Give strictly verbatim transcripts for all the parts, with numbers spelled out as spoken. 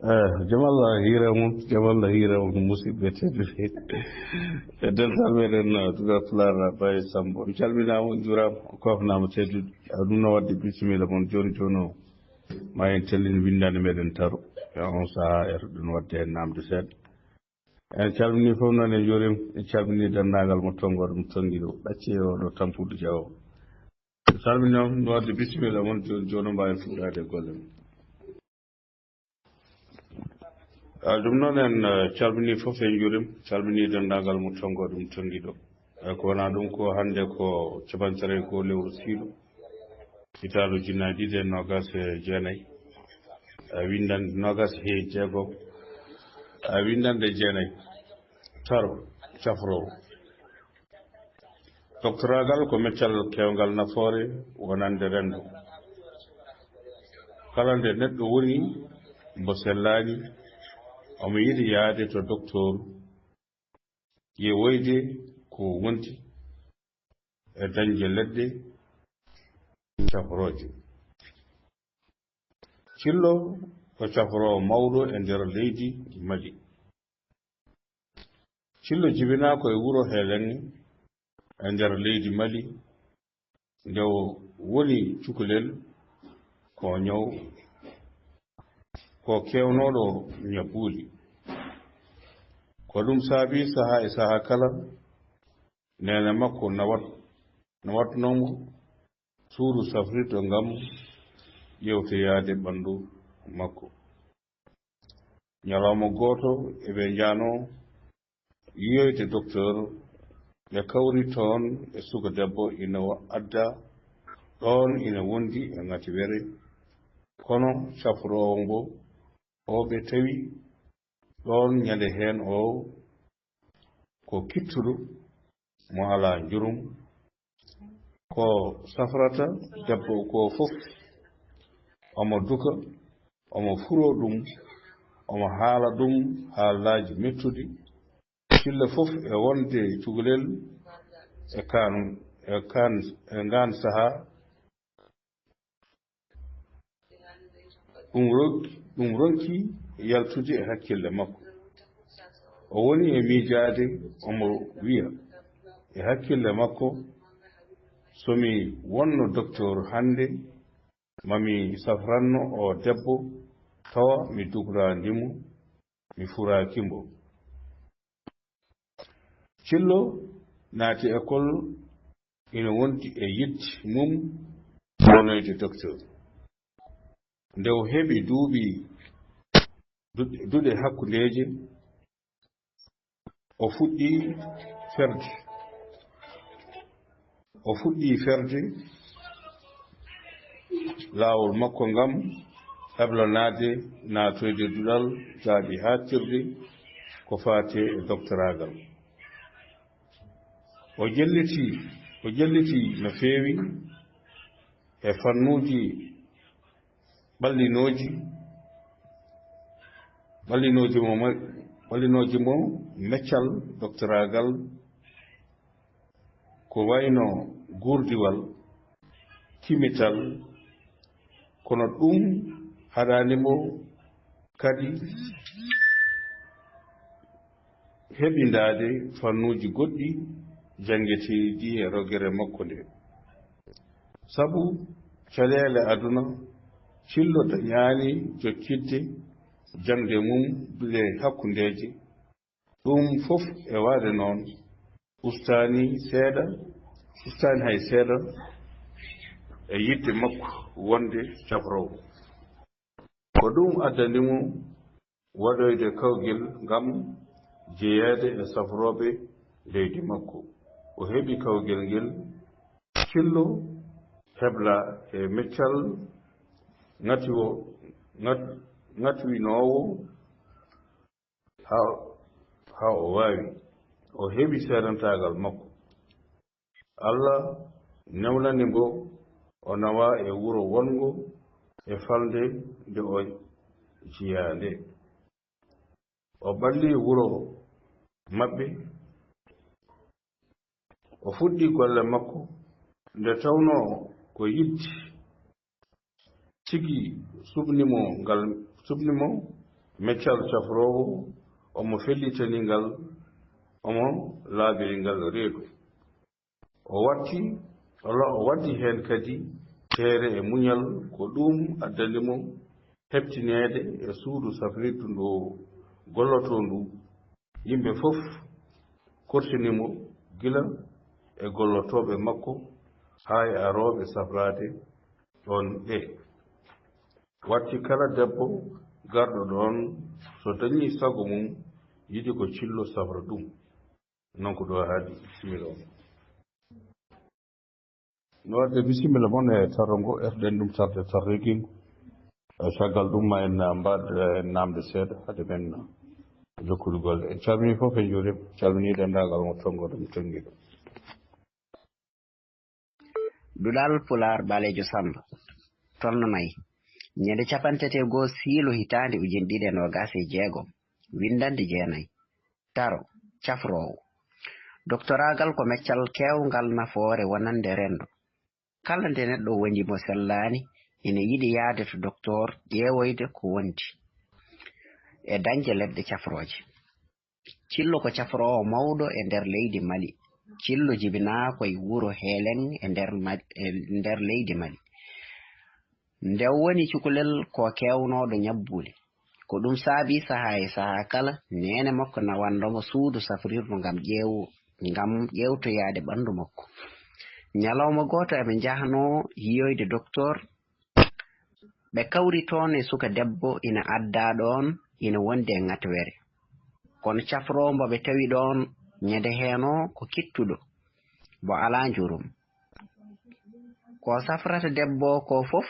Eh, jamallah hiira mon, jamallah hiira mon, musidɓe tedduɓe. E dental meɗen, eh, duga Pulaar, Baye Sambo. On calminaama, on njuuraama, on koofnaama teddude. Eh, ɗum no waɗde bisimilla mon jooni jooni o. Ma en tellin winndande meɗen taro. E on sahaa eto ɗum waɗde heen naamde seeɗa. En calminii fof noon, en njuuriima, en calminii denndaangal mo tonngooɗo mo tonngi ɗo, ɗacce o ɗo tampude jawo. En calminii on no waɗde bisimilla mon jooni jooni o mbaawen fuɗɗaade e golle mon. Ah, ɗum noon en, eh, calminii fof, en njuuriima, calminii denndaangal mo tonngooɗo mo tonngi ɗo. Eh, ko wonaa ɗum ko hannde ko capanɗe tati e goo lewru siilo, hitaande ujunnaji ɗiɗi e noogaas e jeenayi. Eh, winndannde noogaas e jeegom. Eh, winndannde jeenayi. Taro, cafroowo. Doktoraagal ko meccal keewngal nafoore wonande renndo. Kala nde neɗɗo woni mbo sellaani, omo yiɗi yahde to doktoor, yewoyde ko wondi e dañde leɗɗe cafrooje. Cillo ko cafroowo mawɗo e nder leydi Mali. Cillo jibinaa ko e wuro Heelenge e nder leydi Mali, nde o woni cukalel ko ñaw, ko keewnooɗo ñabbuuli. Ko ɗum saabii sahaa e sahaa kala, neene makko na wat-, na watnoo mo suudu safrirɗo ngam ƴeewtoyaade ɓanndu makko. Ñalawma gooto eɓe njahnoo yiyoyde doktoor, ɓe kawri toon e suka debbo ina wa-, adda ɗoon ina wondi e ŋatiwere, kono cafroowo mbo o ɓe tawi ɗoon ñande heen o ko kittuɗo mo alaa njurum, ko safrata debbo ko fof, omo duka, omo furo ɗum, omo haala ɗum haalaaji mettuɗi, silla fof e wonde cukalel e kaan, e kaan, e ngaan sahaa. Ɗum ronki, ɗum ronki yaltude e hakkille makko. O woni e miijaade, omo wiya e hakkille makko, "So mi wonno doktoor hannde, ma mi safranno o debbo, tawa mi dugraandi mo, mi furaaki mbo." Cillo naati école ina wondi e yiɗde mum wonoyde docteur. Nde o heɓi duuɓi duɗe, duɗe hakkundeeje, o fuɗɗi ferde. O fuɗɗi ferde laawol makko ngam heblanaade naatoyde duɗal jaaɓi haaɗtirde ko faati e doktoraagal. O jelliti, o jelliti no feewi e fannuuji ɓallinooji, ɓallinooji mo, ɓallinooji mo meccal doktoraagal, ko wayno guurdiwal, kimital, kono ɗum haɗaani mo kadi heɓindaade fannuuji goɗɗi janngeteeɗi e rogere makko nde. Sabu caɗeele aduna, Cillo dañaani jokkitde jaŋde mum duɗe hakkundeeje. Ɗum fof e waɗde noon, ustaani seeɗa, ustaani hay seeɗa e yiɗde makko wonde cafroowo. Ko ɗum addani mo waɗoyde kawgel ngam jeyeede e safrooɓe leydi makko. O heɓi kawgel ngel, Cillo hebla e meccal ŋatiwo-, ŋat-, ŋatwinoowo haa, haa o waawi. O heɓi seedantaagal makko. Alla newnani mbo, o nawa e wuro wonngo e falnde nde o jeyaa nde. O ɓalli wuro maɓɓe, o fuɗɗi golle makko, nde tawnoo ko yiɗde tigi suɓni mo ngal, suɓni mo Meccal cafroowo, omo fellitani ngal, omo laaɓiri ngal reedu. O watti, o lo-, o waddi heen kadi teere e muñal, ko ɗum addani mo heɓtineede e suudu safrirdu ndu gollotoo ndu. Yimɓe fof kortini mo, gila e gollotooɓe makko haa e arooɓe safraade ɗoon ɓee. Watti kala debbo garɗo ɗoon, so dañii sago mum, yiɗi ko cillo safra ɗum. Non ko ɗo haadi, bisimilla on. No wadde bisimilla mon e tarro ngo, erɗen ɗum tarde tarrigingo. E caggal ɗum ma en mbaɗ en namde seeɗa, hade men jokkude golle. En calmini fof, en njuurima, calmini denndaangal mo tonngoɗo, mo tonngiɗo. Duɗal Pulaar Ɓaleejo Sammba, tolno nayi. Ñande capanɗe tati e goo siilu hitaande ujine ɗiɗi e noogaas e jeegom, winndannde jeenayi. Taro, cafroowo. Doktoraagal ko meccal keewngal nafoore wonande renndo. Kala nde neɗɗo woni mo sellaani, ina yiɗi yahde to doktoor ƴeewoyde ko wondi e dañde leɗɗe cafrooje. Cillo ko cafroowo mawɗo e nder leydi Mali. Cillo jibinaa ko e wuro Heeleng e nder Ma-, e nder leydi Mali. Nde o woni cukalel ko keewnooɗo ñabbuuli. Ko ɗum saabii sahaa e sahaa kala, neene makko nawannoo mo suudu safrirdu ngam ƴeew-, ngam ƴeewtoyaade ɓanndu makko. Ñalawma gooto eɓe njahnoo yiyoyde doktoor. Ɓe kawri toon e suka debbo ina addaa ɗoon, ina wondi e ŋatwere. Kono cafroowo mbo ɓe tawi ɗoon ñande heen o ko kittuɗo, mbo alaa njurum. Ko safrata debbo ko fof,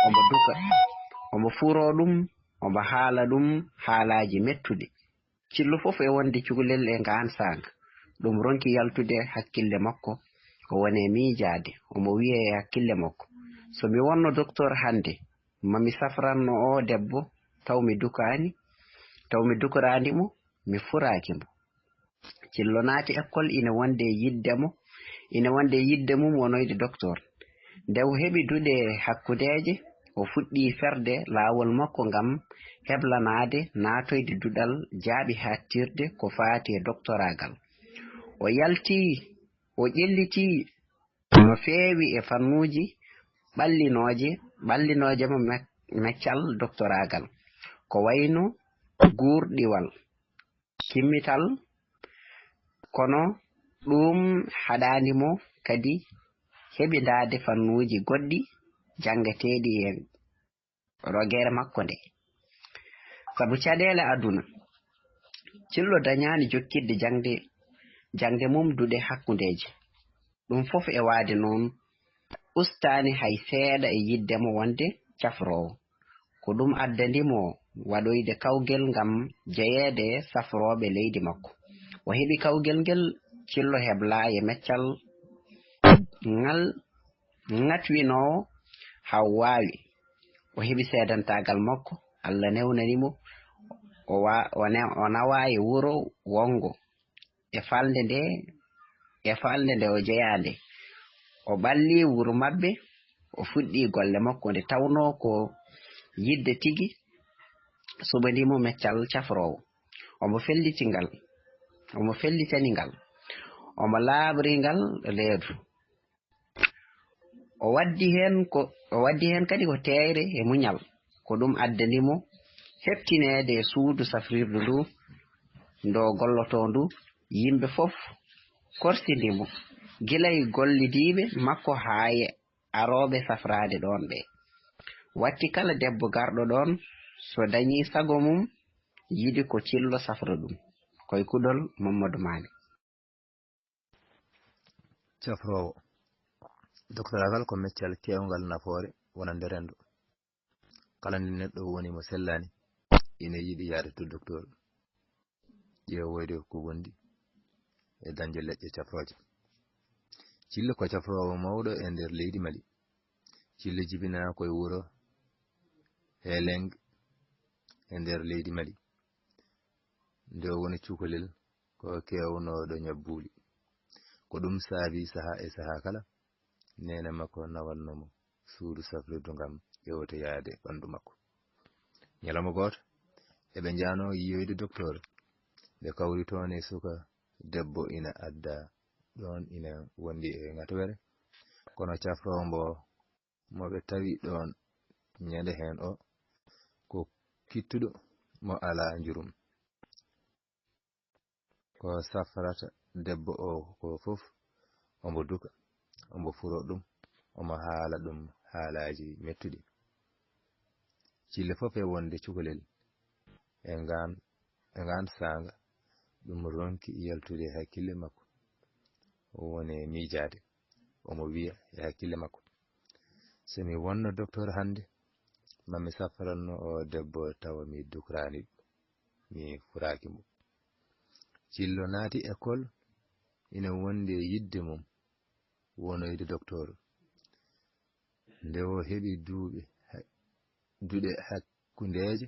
omo duka, omo furoo ɗum, omo haala ɗum haalaaji mettuɗi. Cillo fof e wonde cukalel e ngaan saanga, ɗum ronki yaltude hakkille makko, o woni e miijaade, omo wiya e hakkille makko, so mi wonno doktoor hannde, ma mi safranno oo debbo, taw mi dukaani, taw mi dukoraani mo, mi furaaki mo. Cillo naati ekkol ina wonde e yiɗde mo, ina wonde e yiɗde mum wonoyde doktoor. Nde o heɓi duɗe hakkundeeje, o fuɗɗii ferde laawol makko ngam heblanaade naatoyde duɗal jaaɓi haaɗtirde ko faati e doktoraagal. O yaltii, o ƴellitii no feewi e fannuuji ɓallinooje, ɓallinooje mo me-, meccal doktoraagal, ko wayno guurɗiwal, kimmital, kono ɗuum haɗaani mo kadi heɓindaade fannuuji goɗɗi janngeteeɗi e rogere makko nde. Sabu caɗeele aduna, Cillo dañaani jokkitde jaŋde, jaŋde mum duɗe hakkundeeje. Ɗum fof e waade noon, ustaani hay seeɗa e yiɗde mo wonde cafroowo. Ko ɗum addani mo waɗoyde kawgel ngam jeyeede e safrooɓe leydi makko. O heɓi kawgel ngel, Cillo heblaa e meccal ngal ŋatwinoowo haa o waawi. O heɓi seedantaagal makko, Allah newnani mo, o wa-, o ne-, o nawaa e wuro wonngo. E falnde nde, e falnde nde o jeyaa nde, o ɓallii wuro maɓɓe, o fuɗɗii golle makko, nde tawnoo ko yiɗde tigi suɓanii mo meccal cafroowo. Omo felliti ngal, omo fellitani ngal, omo laaɓri ngal reedu. O waddi heen ko, o waddi heen kadi ko teeyre e muñal. Ko ɗum addani mo heɓtineede e suudu safrirdu ndu, ndo gollotoo ndu, yimɓe fof korsindi mo, gila e gollidiiɓe makko haa e arooɓe safraade ɗoon ɓee. Watti kala debbo garɗo ɗoon, so dañii sago mum, yiɗi ko Cillo safra ɗum. Ko e kuɗol Mammadu Maane. Cafroowo. Doktoraagal ko meccal keewngal nafoore wonande renndo. Kala nde neɗɗo woni mo sellaani, ina yiɗi yahde to doktoor, ƴeewoyde ko wondi e dañde leɗɗe cafrooje. Cillo ko cafroowo mawɗo e nder leydi Mali. Cillo jibinaa ko e wuro Heeleng e nder leydi Mali. Nde o woni cukalel, ko keewnooɗo ñabbuuli. Ko ɗum saabii sahaa e sahaa kala, neene makko nawatnoo mo suudu safrirdu ngam ƴeewtoyaade ɓanndu makko. Ñalawma gooto, Ɓe njahnoo yiyoyde doktoor. Ɓe kawri toon e suka debbo ina adda ɗoon, ina wondi e ŋatowere. Kono cafroowo mbo mo ɓe tawi ɗoon ñande heen o, ko kittuɗo mo alaa njurum. Ko safrata debbo o ko fof, omo duka, omo furo ɗum, omo haala ɗum haalaaji mettuɗi. Cille fof e wonde cukalel e ngaan, e ngaan saanga, ɗum ronki yaltude e hakkille makko. O woni e miijaade, omo wiya e hakkille makko, "So mi wonno doktoor hannde, ma mi safranno o debbo tawa mi dukraani ɗum, mi furaaki mo." Cillo naati école, ina wondi e yiɗde mum wonoyde doktoor. Nde o heɓi duuɓi ha-, duɗe hakkundeeje,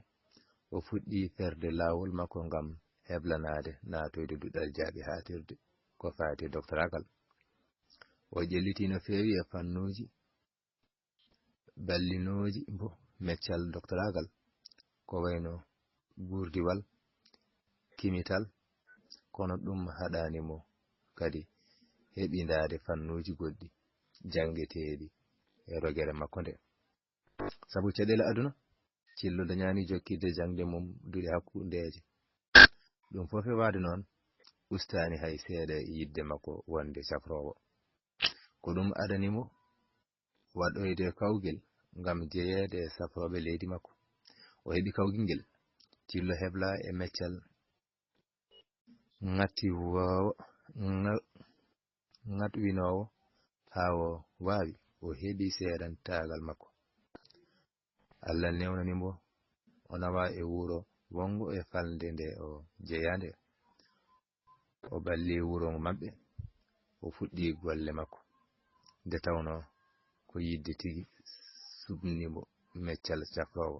o fuɗɗi ferde laawol makko ngam heblanaade naatoyde duɗal jaaɓi haaɗtirde ko faati e doktoraagal. O ƴelliti no feewi e fannuuji ballinooji mbo meccal doktoraagal, ko wayno guurdiwal, kimital, kono ɗum haɗaani mo kadi heɓindaade fannuuji goɗɗi janngeteeɗi e rogere makko nde. Sabu caɗeele aduna, Cillo dañaani jokkitde jaŋde mum duɗe hakkundeeje. Ɗum fof e waade noon, ustaani hay seeɗa e yiɗde makko wonde cafroowo. Ko ɗum adani mo waɗoyde kawgel ngam jeyeede e safrooɓe leydi makko. O heɓi kawgel ngel, Cillo hebla e meccal ŋatti woowo, ŋa-, ŋatwinoowo haa o waawi, o heɓi seedantaagal makko. Allah newnani mo, o nawa e wuro wonngo e falnde nde o jeyaa nde. O ɓalli wuro maɓɓe, o fuɗɗi golle makko. Nde tawnoo ko yiɗde tigi suɓni mo meccal cafroowo.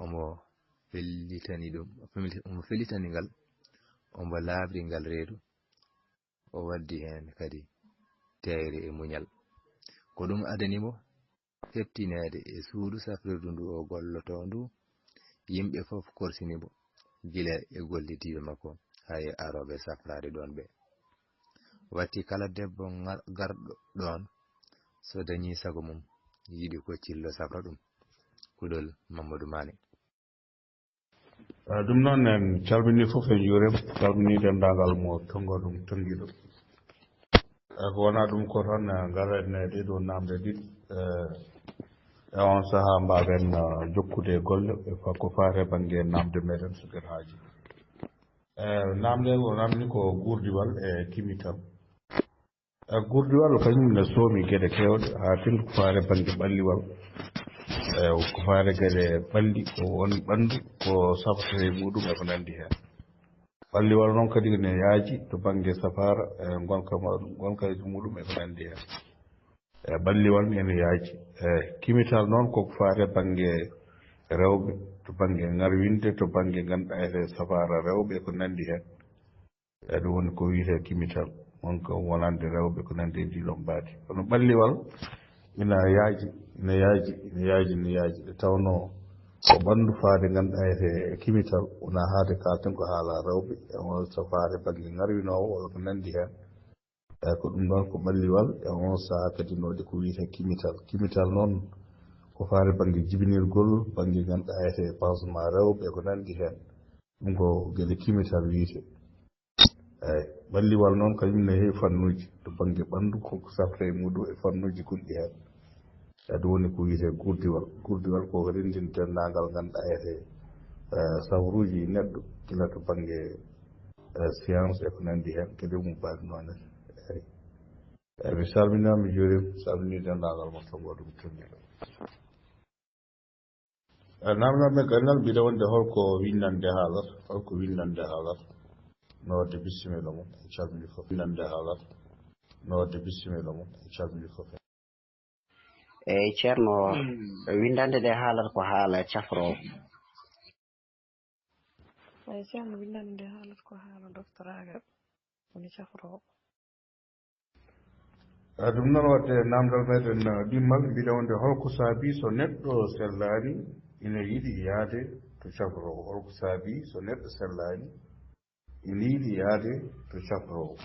Omo fellitani ɗum, omo fellitani ngal, omo laaɓri ngal reedu, o waddi heen kadi teeyre e muñal. Ko ɗum adani mo heɓtineede e suudu safrirdu ndu o gollotoo ndu, yimɓe fof korsini mo, gila e gollidiiɓe makko, haa e arooɓe safraade ɗoon ɓe. Watti kala debbo ngar-, garɗo ɗoon, so dañii sago mum, yiɗi ko Cillo safra ɗum. Kuɗol Mamadou Mané. Eh, ɗum noon, en calminii fof, en njuuriima, calminii denndaangal mo tonngo ɗum tonngiiɗo. Eh, ko wonaa ɗum ko tan, eh, ngaren e ɗee ɗoo naamnde ɗiɗi, eh, e oon sahaa mbaawen, eh, jokkude e golle, e fa-, ko faati e bannge naamnde meɗen, so ngeen haajii. Eh, naamnde o naamni ko guurdiwal e kimital. Eh, guurdiwal kañum ne soomi geɗe keewɗe, haa tigi ko faati e bannge ɓalliwal. Eh, ko faati e geɗe ɓalli, ko won ɓanndu, ko safrata e muɗum e ko nanndi heen. Ɓalliwal noon kadi ne yaaji to bannge safaara, eh, ngonka ma-, ngonka muɗum e ko nanndi heen. Eh, ɓalliwal ene yaaji. Eh, kimital noon ko ko faati e bannge rewɓe, to bannge ŋarwinde, to bannge ngannduɗaa e safaara rewɓe e ko nanndi heen. E ɗum woni ko wiyetee kimital, won ko wonande rewɓe ko nanndi e ndii ɗoon mbaadi. Kono ɓalliwal ina yaaji, ina yaaji, ina yaaji, ina yaaji. Nde tawnoo ko ɓanndu faade ngannduɗaa e kimital, wonaa haade kaalten ko haala rewɓe, e won so faade bannge ŋarwinoowo walla ko nanndi heen. Eeyi, ko ɗum ɗoon ko ɓalliwal, e oon sahaa kadi no waɗi ko wiyetee kimital. Kimital noon ko faade bannge jibinirgol, bannge ngannduɗaa e pansement rewɓe e ko nanndi heen. Ɗum ko geɗe kimital wiyetee. Eeyi, ɓalliwal noon kañum ne heewi fannuuji to bannge ɓanndu, ko ko safrata e muɗum e fannuuji goɗɗi heen. E ɗum woni ko wiyetee guurdiwal. Guurdiwal ko renndin denndaangal ngannduɗaa e, eh, sawruuji neɗɗo, gila to bannge, eh, science e ko nanndi heen, kadi mum mbaadi noon ne. Eeyi. Eeyi, mi salminii, mi juuriima, salminii denndaangal mon to ngoɗum tonngiɗo. Eh, naamnal men gannal, mbiɗa wonde holko winndannde haalata, holko winndannde haalata? No waɗde bisimilla mon, en calminii fof. Winndannde haalata, no waɗde bisimilla mon, en calminii fof. Eeyi, Ceerno, winndannde nde haalata ko haala cafroowo. Eeyi, Ceerno, winndannde nde haalata ko haala doktoraagal, woni cafroowo. Eh, ɗum noon waɗde naamndal meɗen, eh, ɗimmal, mbiɗa wonde holko saabii so neɗɗo sellaani ina yiɗi yahde to cafroowo? Holko saabi so neɗɗo sellaani ina yiɗi yaade to cafroowo?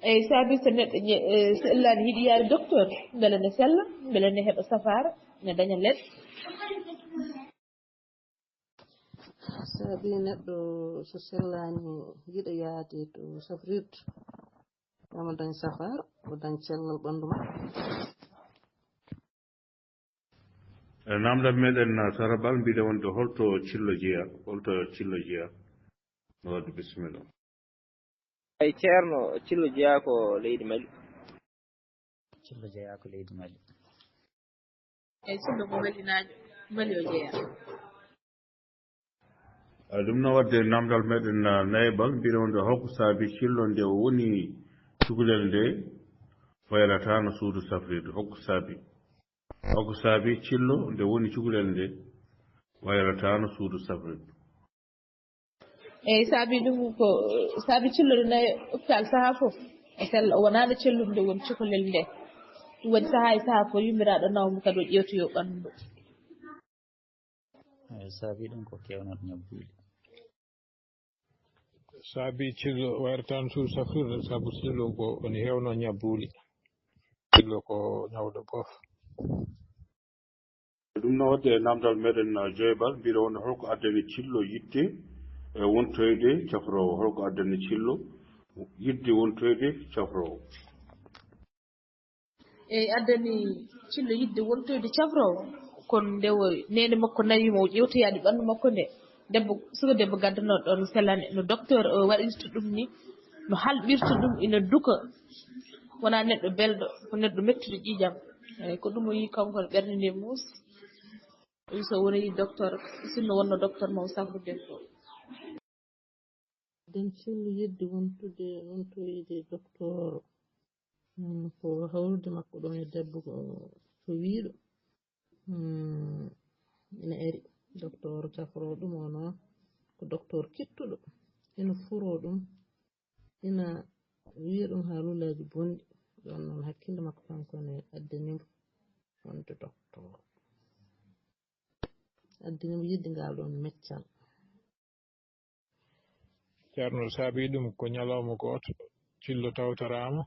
Eyi, saabi so neɗɗo ñe-, eh, sellaani yiɗi yaade docteur, mbele ne sella, mbele ne heɓa safaara, ne daña leɗɗe. Saabi neɗɗo so sellaani yiɗa yaade to safrirdu, omo dañ safaara, o dañ cellal ɓanndu makko. E, naamndal meɗen, na Tarabal, mbiɗa wonde holto Cillo jeyaa, holto Cillo jeyaa? No waɗde, bisimilla. Eyi, Ceerno, Cillo jeyaa ko leydi Mali. Cillo jeyaa ko leydi Mali. Eyi, Cillo ko Malinaajo, Mali o jeyaa. A, ɗum no waɗde naamndal meɗen, na Naybal, mbiɗa wonde holko saabi Cillo nde o woni cukalel nde wayrata no suudu safrirdu? Holko saabi? Holko saabi Cillo nde woni cukalel nde wayrata no suudu safrirdu? Eyi, saabi ɗum ko, saabi Cillo ɗo nayi hôpital sahaa fof. O sella, o wonaano cellude nde woni cukalel nde. Ɗum waɗi sahaa e sahaa ko yummiraaɗo nawmo kadi o ƴeewtoyo ɓanndu. Eyi, saabi ɗum ko keewnaɗo ñabbuuli. Saabi Cillo wayrata no suudu safrirdu, sabu Cillo ko woni heewno ñabbuuli. Cillo ko ñawɗo bof. Ɗum no waɗde e naamndal meɗen, na Joybal, mbiɗa wonde holko addani Cillo yiɗde, e, wontoyde cafroowo? Holko addani Cillo yiɗde wontoyde cafroowo? Eyi, addani Cillo yiɗde wontoyde cafroowo, kono nde o, neene makko nawi mo, o ƴeewtoyaade ɓanndu makko nde, debbo, suka debbo gaddanooɗo ɗoon sellani, no docteur o waɗirta ɗum ni, no halɓirta ɗum, ina duka, wonaa neɗɗo belɗo, ko neɗɗo mettuɗo ƴiiƴam. Eyi, ko ɗum o yii kanko, ɓernde nde muusi. O wii so woni docteur, sinno wonno docteur mo o safrude ko. Nden Cillo yiɗde wontude, wontoyde docteur. Mm, ko hawrude makko ɗoon e debbo ko, ko wiiɗo. Mm, ina eri. Docteur cafroowo ɗum o noon ko docteur kittuɗo. Ina furoo ɗum. Ina wiya ɗum haalullaaji bonɗi. Ɗoon noon hakkille makko kanko ne addani mo wonde docteur. Addani mo yiɗde ngal ɗoon meccal. Ceerno, saabi ɗum ko ñalawma gooto, Cillo tawtoraama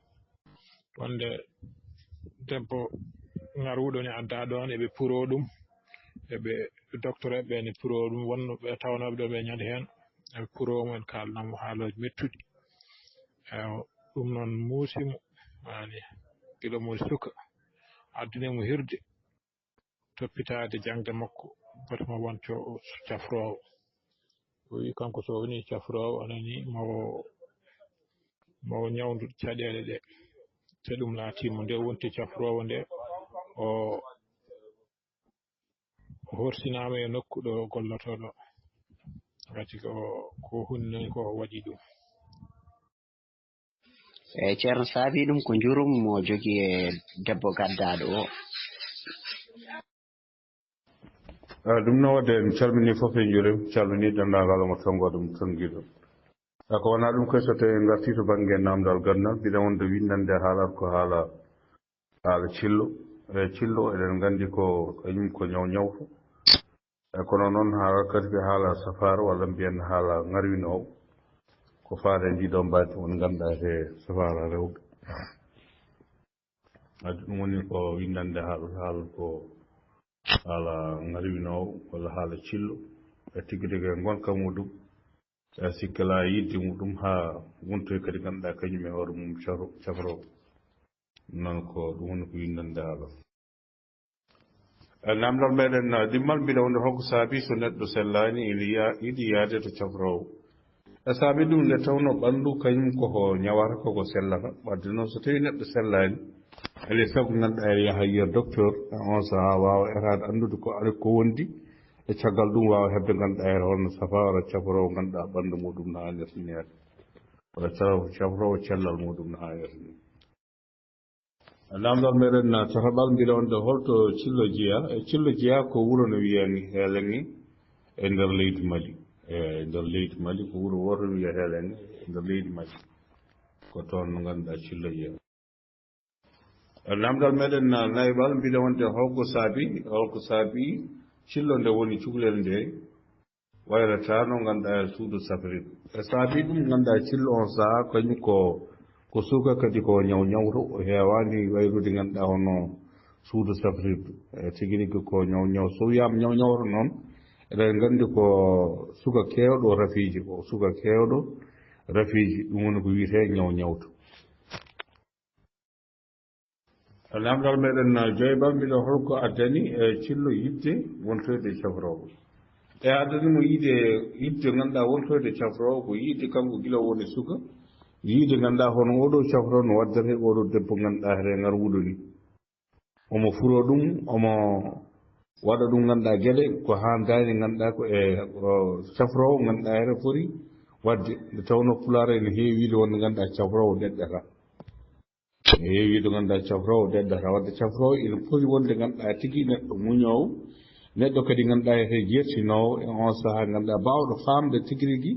wonde debbo ŋarwuɗo ne addaa ɗoon, eɓe puroo ɗum, eɓe docteur ɓe ne puroo ɗum, wonno ɓe tawnooɓe ɗo ɓe ñande heen, eɓe puroo mo, en kaalnamo haalooji mettuɗi. Ewa, ɗum noon muusi mo, maani, gila mo suka, addani mo hirde, toppitaade jaŋde makko, batu mo won co-, cafroowo. O wiyi kanko so woni cafroowo, o nani mawo, mawo ñawndu caɗeele ɗe. Te ɗum laatiima nde wonti cafroowo nde, o, o horsinaama e nokku ɗo gollotoo ɗo. Ngati ko, ko hunde nani ko o waɗi ɗum. Eyi, Ceerno, saabii ɗum ko njurum mo jogii e debbo gaddaaɗo o. Eyi, ɗum noon waɗde en calminii fof e njurum, calminii denndaangal mo tonngo ɗum tonngiiɗo. Eyi, ko wonaa ɗum koy, so tawii en ngartii to bannge naamndal ganndal, mbiɗa wonde winndande haalata ko haala, haala cillo. Eyi, cillo eɗen nganndi ko kañum ko ñaw ñawto. E kono noon, haala kadi ko haala safaara walla mbiyen haala ŋarwinoowo, ko faade e ndii ɗoo mbaadi woni ngannduɗaa he safaara rewɓe. Adi ɗum woni ko winndande haala, haala ko haala ŋarwinoowo walla haala cillo. E tigi tigi e ngonka muɗum, e sikkela yiɗde muɗum haa wontoy kadi ngannduɗaa kañum e hoore mum cafro-, cafroowo. Noon ko ɗum woni ko winndande haala. E naamndal meɗen, na, dimmal mbiɗa wonde holko saabi so neɗɗo sellaani ina yiya-, yiɗi yaade to cafroowo? E saabi ɗum nde tawnoo ɓanndu kañum koko ñawata, koko sellata. Wadde noon so tawii neɗɗo sellaani, alaa e sago ngannduɗaa ene yaha yiya docteur, e oon sahaa waawa etaade anndude ko ari ko wondi, e caggal ɗum waawa heɓde ngannduɗaa ene holno safaa walla cafroowo ngannduɗaa ɓanndu muɗum no haanirta ni yaade. Walla cafroowo cellal muɗum no haanirta ni. Naamndal meɗen, na, tataɓal mbiɗa wonde holto Cillo jeyaa? E Cillo jeyaa ko wuro no wiyee Heelenge e nder leydi Mali. E nder leydi Mali, ko wuro wooto no wiyee Heelenge e nder leydi Mali. Ko toon ngannduɗaa Cillo jeyaa. E naamndal meɗen, na, nayaɓal mbiɗa wonde holko saabi, holko saabi Cillo nde woni cukalel nde wayrata no ngannduɗaa e suudu safrirdu. E saabi ɗum ngannduɗaa cillo on sahaa kañum ko, ko suka kadi ko ñaw ñawto, o heewaani wayrude ngannduɗaa hono suudu safrirdu. E tigi rigi ko ñaw ñaw, so wiyaama ñaw ñawto noon, eɗen nganndi ko suka keewɗo rafiiji, ko suka keewɗo rafiiji, ɗum woni ko wiyetee ñaw ñawto. Lamndal meɗen joybal, mbiɗo holko addani e cillo yiɗde wontoyde cafroowo? E addani mo yiɗde, yiɗde ngannduɗaa wontoyde cafroowo ko yiɗde kanko gila woni suka, yiɗde ngannduɗaa hono oɗo cafroowo no waddata e oɗo debbo ngannduɗaa hede ngarwuɗo ni. Omo furo ɗum, omo waɗa ɗum ngannduɗaa geɗe ko haandaani ngannduɗaa ko e o cafroowo ngannduɗaa hede foti waɗde. Nde tawnoo Pulaar ene heewi wiyde wonde ngannduɗaa cafroowo ɗeɗɗata. Heewi ɗo ngannduɗaa cafroowo ɗeɗɗata. Wadde cafroowo ina foti wonde ngannduɗaa tigi neɗɗo muñoowo, neɗɗo kadi ngannduɗaa hede jeertinoowo e on sahaa ngannduɗaa baawɗo faamde tigi rigi,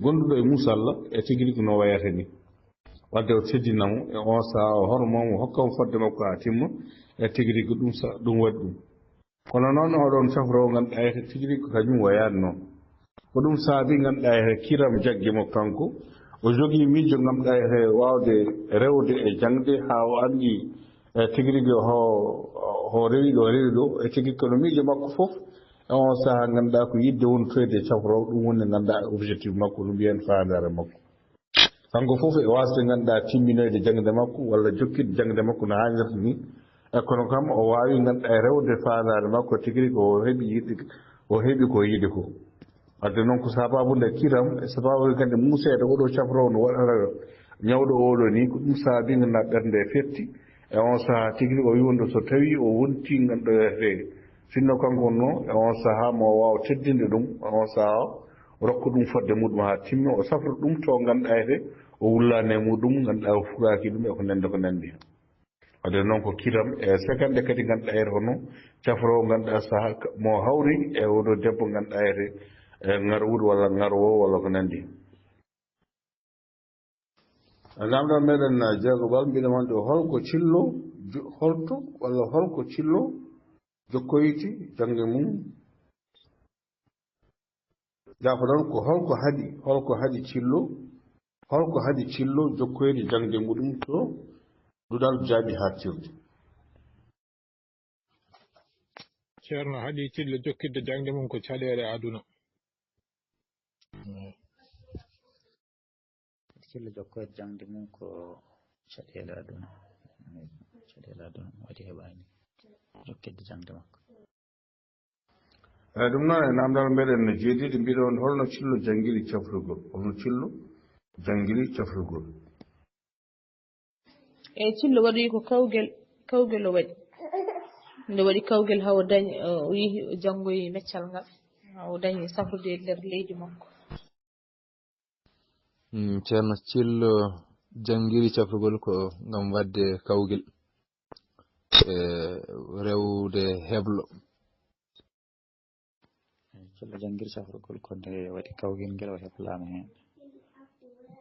gonduɗo e muusalla e tigi rigi no wayata ni. Wadde o teddina mo e on sahaa, o hormoo mo, hokka mo fodde makko haa timma e tigi rigi ɗum sa-, ɗum waɗi ɗum. Kono noon oɗon cafroowo ngannduɗaa hede tigi rigi ko kañum wayaani noon. Ko ɗum saabi ngannduɗaa hede kiram jaggi mo kanko. O jogii miijo ngannduɗaa hede waawde rewde e jaŋde haa o anndi e tigi rigi ho, ho rewi ɗo, rewi ɗo. E tigi kono miijo makko fof e on sahaa ngannduɗaa ko yiɗde wontoyde e cafroowo, ɗum woni ngannduɗaa objectif makko, ɗum mbiyen faandaare makko. Kanko fof e waasde ngannduɗaa timminoyde jaŋde makko walla jokkitde jaŋde makko no haanirta ni. E kono kam o waawi ngannduɗaa e rewde faandaare makko tigi rigi o heɓi yiɗde, o heɓi ko yiɗi ko. Wadde noon ko sababu nde kiram, e sababu nde kadi muuseede oɗo cafroowo no waɗata ñawɗo oɗo ni, ko ɗum saabi ngannduɗaa ɓernde fetti. E on sahaa tigi rigi o wiyi wonde so tawii o wontii ngannduɗaa hede sinno kanko wonnoo e on sahaa mo waawa teddinde ɗum, e on sahaa o rokka ɗum fodde muɗum haa timmi, o safra ɗum to ngannduɗaa hede o wullaani e muɗum, ngannduɗaa o furaaki ɗum e ko nanndi, ko nanndi heen. Wadde noon ko kiram e sekande kadi ngannduɗaa hede hono cafroowo ngannduɗaa sahaa ka-, mo hawri e oɗo debbo ngannduɗaa hede e ngarwuɗo walla ngarwoowo walla ko nanndi heen. Lamndal meɗen jeegoɓal, mbiɗa wonde holko cillo jo-, holto walla holko cillo jokkoyti jaŋde mum? Jaafoɗon ko holko haɗi, holko haɗi cillo, holko haɗi cillo jokkoyde jaŋde muɗum to duɗal jaaɓi haaɗtirde? Ceerno, haɗi cillo jokkitde jaŋde mum ko caɗeele aduna. Cillo jokkoyde jaŋde mum ko caɗeele aduna. Caɗeele aduna waɗi heɓaani jokkitde jaŋde makko. Eyi, ɗum noon e naamndal meɗen no jeeɗiɗi, mbiɗo on holno cillo janngiri cafrugol? Holno cillo janngiri cafrugol? Eyi, cillo waɗi ko kawgel, kawgel o waɗi. Nde waɗi kawgel, haa o dañi, o yehi, o janngoyi meccal ngal, haa o dañi safrude e nder leydi makko. Mm, Ceerno Cillo janngiri cafrugol ko ngam waɗde kawgel, e rewde heblo. Eyi, Cillo janngiri cafrugol ko nde waɗi kawgel ngel, o heplaama heen.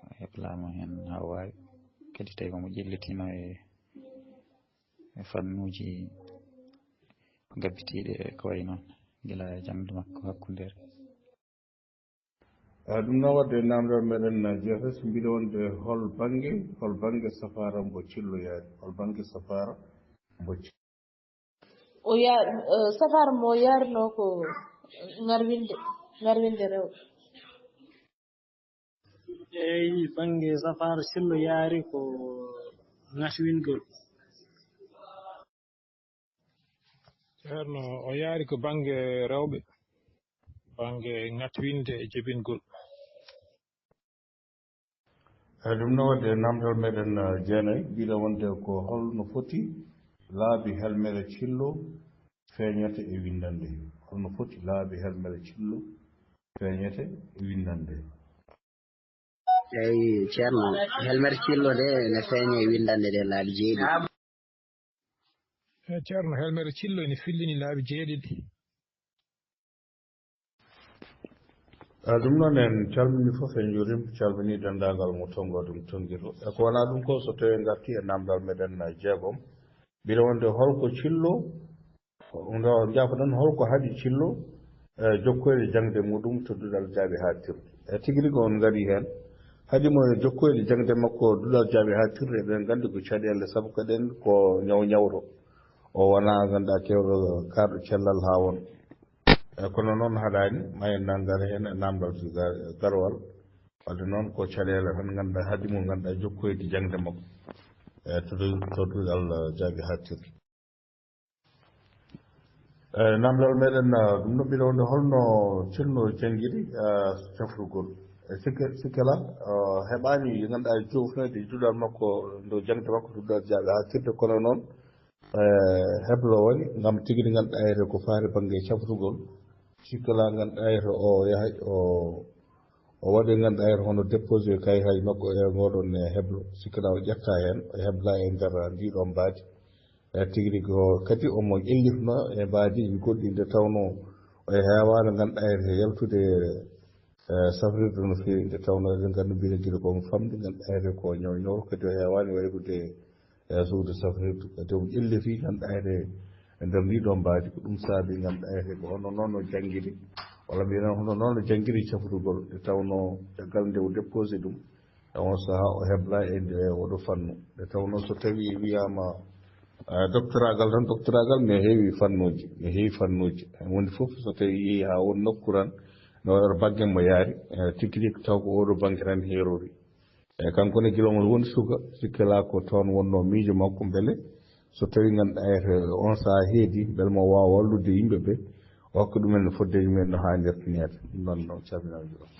O heplaama heen haa o waawi. Kadi tawi omo ƴellitino e, e fannuuji gabbitiiɗi e ko wayi noon, gila e jaŋde makko hakkundeere. Eyi, ɗum noon waɗde naamndal meɗen jeetati, mbiɗo wonde hol bannge, hol bannge safaara mbo Cillo yaari? Hol bannge safaara mbo Cillo? O ya-, eh, safaara mo yaarno ko ŋarwinde, ŋarwinde rewɓe. Eyi, bannge safaara Cillo yaari ko ŋatwingol. Ceerno, o yaari ko bannge rewɓe, bannge ŋatwinde e jebingol. Eyi, ɗum noon waɗde naamndal meɗen, eh, jeenayi, mbiɗo wonde ko holno foti laabi helmere Cillo feeñata e winndannde? Holno foti laabi helmere Cillo feeñata e winndannde? Eyi, Ceerno, helmere Cillo nde ne feeña e winndannde nde laabi jeeɗiɗi. Eyi, Ceerno, helmere Cillo ene fillini laabi jeeɗiɗi. Eyi, ɗum noon en calmini fof, en njuuriima, calmini denndaangal mo tonngo ɗum tonngirɗo. E ko wonaa ɗum ko, so tawii en ngartii e naamndal meɗen jeegom, mbiɗo wonde holko Cillo Ndo jaafoɗon, holko haɗi Cillo, e, jokkoyde jaŋde muɗum to duɗal jaaɓi haaɗtirde? E, tigi rigi on ngari heen. Haɗi mo e jokkoyde jaŋde makko duɗal jaaɓi haaɗtirde, eɗen nganndi ko caɗeele, sabu kaɗen ko ñaw ñawro. O wonaa, ngannduɗaa, keewɗo kaarɗo cellal haa won. E, kono noon haɗaani, ma en nangara heen e naamndal gar-, garwal. Wadde noon ko caɗeele tan, ngannduɗaa, haɗi mo, ngannduɗaa, jokkoyde jaŋde makko. E, to du-, to duɗal, e, jaaɓi haaɗtirde. E, naamndal meɗen, e, ɗum no mbiɗa wonde holno Cillo janngiri, e, cafrugol. E, sikke, sikke la, e, heɓaani, ngannduɗaa, joofnoyde duɗal makko, ndo jaŋde makko duɗal jaaɓi haaɗtirde, kono noon, e, heblo waɗi ngam tigi ndi ngannduɗaa heen ko faati bannge cafrugol. Sikke la ngannduɗaa heen o yahay, o, o waɗi ngannduɗaa heen hono déposé kayitaaji makko e ngoɗon e heblo. Sikke la o ƴetta heen, o hebla e nder ndiɗo mbaadi. E, tigi rigi o kadi omo ƴellitno e mbaadiiji goɗɗi nde tawnoo o heewaani ngannduɗaa heen yaltude, e, safrirde no feewi, nde tawnoo eɗen nganndi mbiɗen gila ko omo famɗi ngannduɗaa heen ko ñaw ñawro, kadi o heewaani waylude e suudu safrirdu. Kadi omo ƴelliti ngannduɗaa heen e nder ndii ɗoo mbaadi, ko ɗum saabi ngannduɗaa heen ko hono noon o janngiri, walla mbiyen hono noon o janngiri cafrugol, nde tawnoo caggal nde o déposé ɗum, e on sahaa o hebla e nde oɗo fannu. Nde tawnoo so tawii wiyaama, eh, doctoragal tan, doctoragal ne heewi fannuuji, ne heewi fannuuji. Woni fof so tawii yehi haa won nokku tan, no waɗata bannge mo yaari, eh, tigi rigi taw ko oɗo bannge tan heerori. E kanko ne gila omo woni suka, sikke la ko toon wonnoo miijo makko mbele so tawii ngannduɗaa heen on sahaa heedi, mbele mo waawa wallude yimɓe ɓe, o hokka ɗumen no fodde ɗumen no haanirta neede. Ɗum noon, noon calminaama juuraa.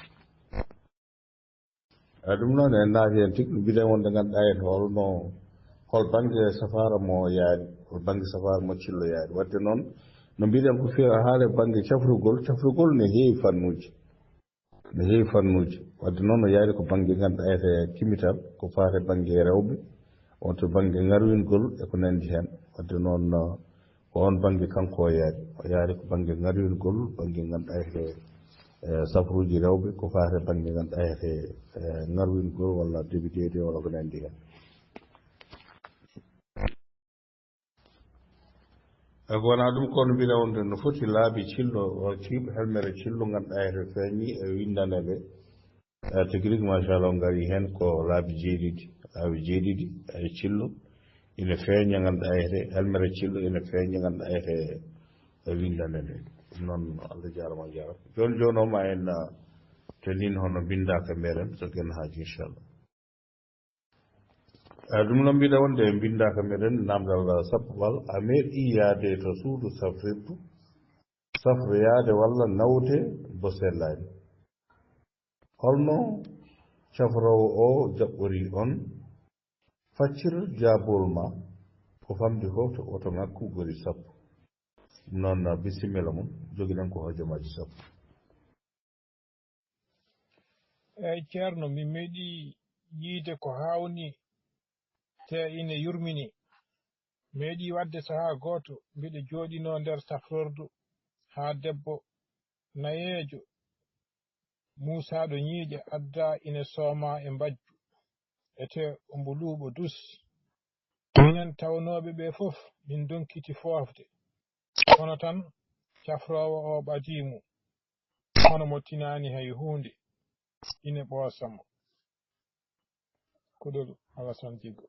E, ɗum noon en naati heen tigi, no mbiɗen wonde ngannduɗaa heen holno, hol bannge safaara mo yaari, hol bannge safaara mo Cillo yaari. Wadde noon, no mbiɗen ko fii haala bannge cafrugol, cafrugol ne heewi fannuuji. Ne heewi fannuuji. Wadde noon o yaari ko bannge ngannduɗaa heen timmital, ko faati bannge rewɓe, on to bannge ŋarwingol e ko nanndi heen. Wadde noon, ko oon bannge kanko o yaari. O yaari ko bannge ŋarwingol, bannge ngannduɗaa heen, e, safruuji rewɓe, ko faati bannge ngannduɗaa heen, e, ŋarwingol walla debideede walla ko nanndi heen. E ko wonaa ɗum, kono mbiɗa wonde no foti laabi Cillo, o ciiɓ helmere Cillo ngannduɗaa heen feeñi e winndannde nde. E, tigi rigi, machallah, o ngari heen ko laabi jeeɗiɗi, laabi jeeɗiɗi, e, Cillo ina feeña ngannduɗaa heen, helmere Cillo ina feeña ngannduɗaa heen e winndannde nde. Ɗum noon, Allah jaaraama, a jaaraama. Jooni jooni o ma en, a, tellin hono mbinndaaka meɗen, so ken haaji, inchallah. E, ɗum noon mbiɗa wonde mbinndaaka meɗen, naamndal sappo bal, a meeɗi yaade to suudu safrirdu, safroyaade walla nawde bo sellaani. Holno cafroowo o jaɓɓori on? Faccir jaabol ma ko famɗi ko to oto ŋakku gori sappo. Ɗum noon, bisimilla mon, jogiɗen ko hojomaaji sappo. Eey, Ceerno, mi meeɗi yiide ko haawnii, tee ine yurminii. Meeɗi waɗde sahaa gooto, mbiɗo jooɗinoo nder safrordu, haa debbo nayeejo muusaaɗo ñiiƴe addaa ine soomaa e mbajju, etee omo luuɓa dus. Minen tawnooɓe ɓee fof, min ndonkiti foofde. Kono tan, cafroowo o ɓadii mo, kono mo tinaani hay huunde, ine ɓoosa mo. Kuɗol Alasan Jiggo.